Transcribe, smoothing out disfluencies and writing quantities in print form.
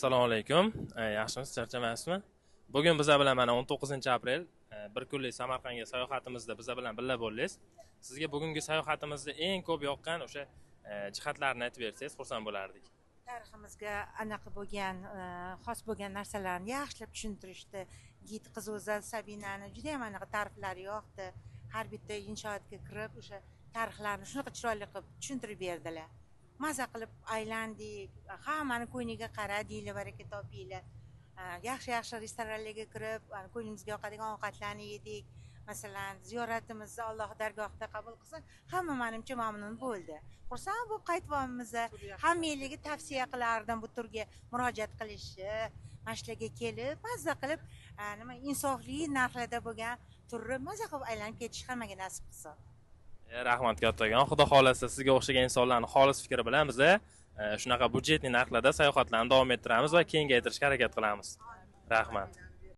Assalomu alaykum. Yaxshimisiz, charchamayapsizmi? Bugun biza bilan mana 19-aprel bir kunlik Samarqandga sayohatimizda biza bilan birga bo'ldingiz. Sizga bugungi sayohatimizda eng ko'p yoqqan o'sha jihatlarni aytib bersangiz, xursand bo'lardik. Tariximizga anaqa bo'lgan, xos bo'lgan narsalarni yaxshilab tushuntirishdi. Gid qiz o'zi Sabinani judayam anaqa ta'riflari yoqdi. Har bitta inshootga kirib, o'sha tarixlarni shunaqa chiroyli qilib tushuntirib berdilar. Maza qilib aylandik, hammani ko'ngliga qaradinglar, baraka topinglar. Yaxshi yaxshi restoranlarga kirib, ko'nglimizga yoqadigan ovqatlarni yedik. Masalan, ziyoratimizni Alloh dargohida qabul qilsin, hamma manimcha mamnun bo'ldi. Xursand bo'lib qaytyapmiz. Hammanglarga tavsiya qilardim bu turga murojaat qilishni, mana shularga kelib, maza qilib, nima insofli narxlarda bo'lgan turni maza qilib aylanib ketish hammaga nasib qilsin. Rahmat kattakon. Xudo xohlasa sizga o'xshagan insonlarning xolis fikri bilan biza shunaqa byudjetli narxlarda sayohatlarni davom ettiramiz va kengaytirishga harakat qilamiz. Rahmat.